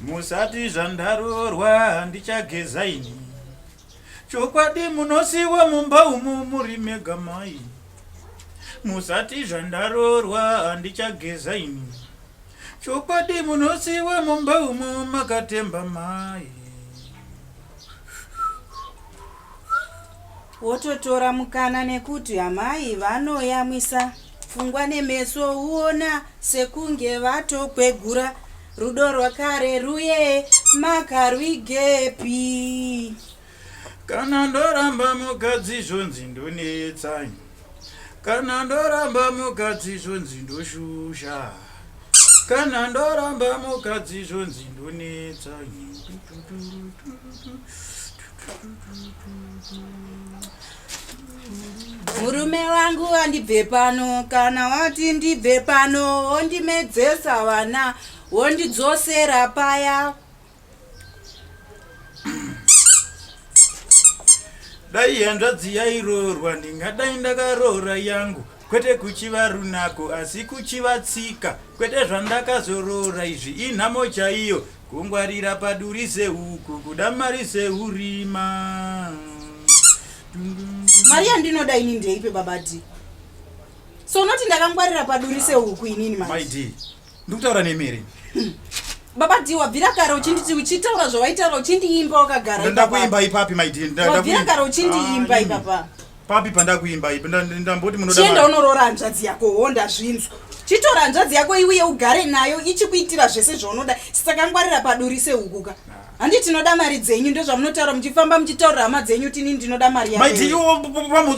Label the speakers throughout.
Speaker 1: Musati zvandaroorwa handichageza ini. Chokwadi munosiwa mumba umu muri mega mai. Musati zvandaroorwa handichageza ini. Chokwadi munosiwa mumba umu makatemba mai.
Speaker 2: Wototora mukana nekuti amai vanoyamwisa pfungwa nemeso uona sekunge vatokwegura rudo rwakare ruye makarwigepi.
Speaker 1: Kana ndoramba mukadzi zvonzi ndonetsa. Kana ndoramba mukadzi zvonzi ndoshusha. Kana ndoramba mukadzi zvonzi ndonetsa.
Speaker 2: Murume wangu andibve pano, kana wati ndibve pano, wondimedzesa vana, wondidzosera paya.
Speaker 1: Dai hanzvadzi yairoorwa ndingadai ndakaroora yangu kwete kuchiva runako asi kuchiva tsika kwete zvandakazoroora izvi inhamo chaiyo Kungwarira paduri sehuku, kuda mari seurima.
Speaker 2: Mari yandinoda ini ndeipe baba D. So unoti ndakangwarira paduri sehuku inini manje.
Speaker 1: Mai D, ndikutaura nemi here?
Speaker 2: Baba D wabvira kare uchinditi uchitaura zvawaitaura uchindiimba wakagara ipapa.
Speaker 1: Ndakuimba ipapi Mai D.
Speaker 2: Wabvira kare uchindiimba ah, ipapa.
Speaker 1: Papi pandakuimba ipi ndamboti munoda
Speaker 2: Chienda unoroora hanzvadzi yako ho ndazvinzwa. Chitora hanzvadzi yako iuye ugare nayo ichikuitira zvese zvaunoda. Sakangwarira paduri sehuku ka. Handi tinoda mari dzenyu ndozvamunotaura muchifamba muchitaurira hama dzenyu kuti inini ndinoda mari yako.
Speaker 1: Maiti iwo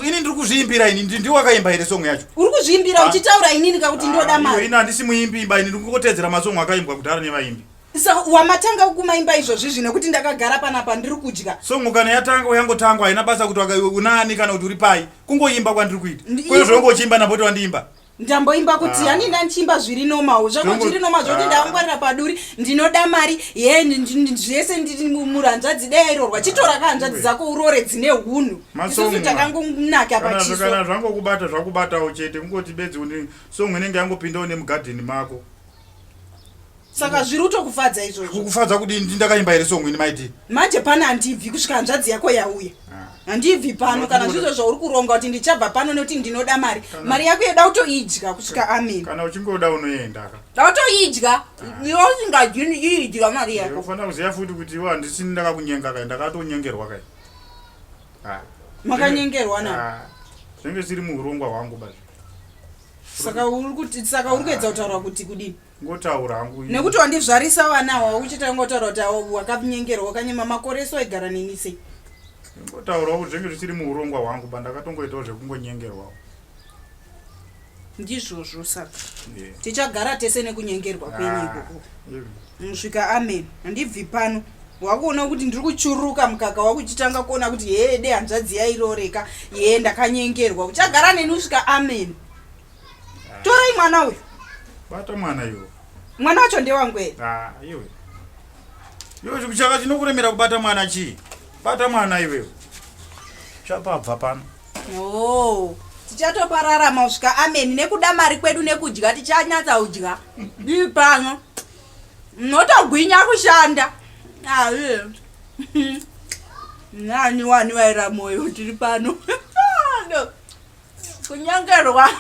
Speaker 1: ini ndiri kuzviimbira ini ndiwe wakaimba here song yacho?
Speaker 2: Uri kuzviimbira ah. uchitaura inini ka kuti ndinoda ah, mari.
Speaker 1: Ini handisi muimbi imba ini ndiri kungotedzera masong akaimbwa kudhara nevaimbi.
Speaker 2: Sa wamatanga kumaimba izvozvi izvi nekuti ndakagara panapa ndiri kudya.
Speaker 1: Song kana yatanga yangotangwa haina basa kuti unaani kana kuti uri pai. Kungoimba kwandiri kuita. Kwete zvongo uchiimba ndamboti wandiimba.
Speaker 2: Ndamboimba kuti ah. ani ndandichiimba zviri normal. Zvako zviri normal zvoti ah. ndangwarira paduri ndinoda mari ye zvese ndiri muranzvadzi dai airorwa. Chitora ka hanzvadzi dzako urore dzine hunhu. Isusu takangonaka pachiso.
Speaker 1: Kana zvangokubata zvakubatawo chete kungoti bedzi song inenge yangopindawo nemugarden mako.
Speaker 2: Saka zviri kutokufadza izvozvo?
Speaker 1: Kukufadza kudini? Ndi ndakaimba here song ini maiti?
Speaker 2: Manje pano handibvi kusvika hanzvadzi yako yauya. Ah. Handibvi pano kana zvizvo zvauri kuronga kuti ndichabva pano nekuti ndinoda mari. Mari yako yoda kutoidya kusvika amen.
Speaker 1: Kana uchingoda unoenda ka.
Speaker 2: Da kutoidya. Ah. Iwe usingadyi idya mari yako.
Speaker 1: Unofanira kuziva futi kuti iwe handisini ndakakunyenga kai ndakatonyengerwa kai.
Speaker 2: Ah. Makanyengerwa na?
Speaker 1: Ah. Zvinenge zviri muurongwa hwangu bazvo.
Speaker 2: Saka uri kuti saka uri kuedza kutaura kuti kudini?
Speaker 1: Ngotaura hangu
Speaker 2: ini. Nekuti wandizvarisa vana awa uchitanga kutaura kuti awa wakanyengerwa wakanyema makore ese waigara neni sei?
Speaker 1: Ngotaurawo kuti zvinenge zvisiri muurongwa hwangu ba ndakatongoitawo zvekungonyengerwawo.
Speaker 2: Ndizvozvo saka. Yeah. Tichagara tese nekunyengerwa kwenyu ah, ikoko. Musvika amen. Handibvi pano. Wakuona kuti ndiri kuchuruka mukaka wakuchitanga kuona kuti hee de hanzvadzi yairoreka. Yee ndakanyengerwa. Uchagara neni usvika amen. Torai mwana uyu.
Speaker 1: Bata mwana iwe.
Speaker 2: Mwana wacho ndewangu here?
Speaker 1: Ah, iwe. Iwe chaka chinokuremera kubata mwana chii? Bata mwana iwe. Chapabva pano.
Speaker 2: Oh. Tichatopararama kusvika amen nekuda mari kwedu nekudya tichanyatsa kudya. Ndiri pano. Unotogwinya kushanda. Ah, Nani wani vaira moyo tiri pano. Kunyangerwa.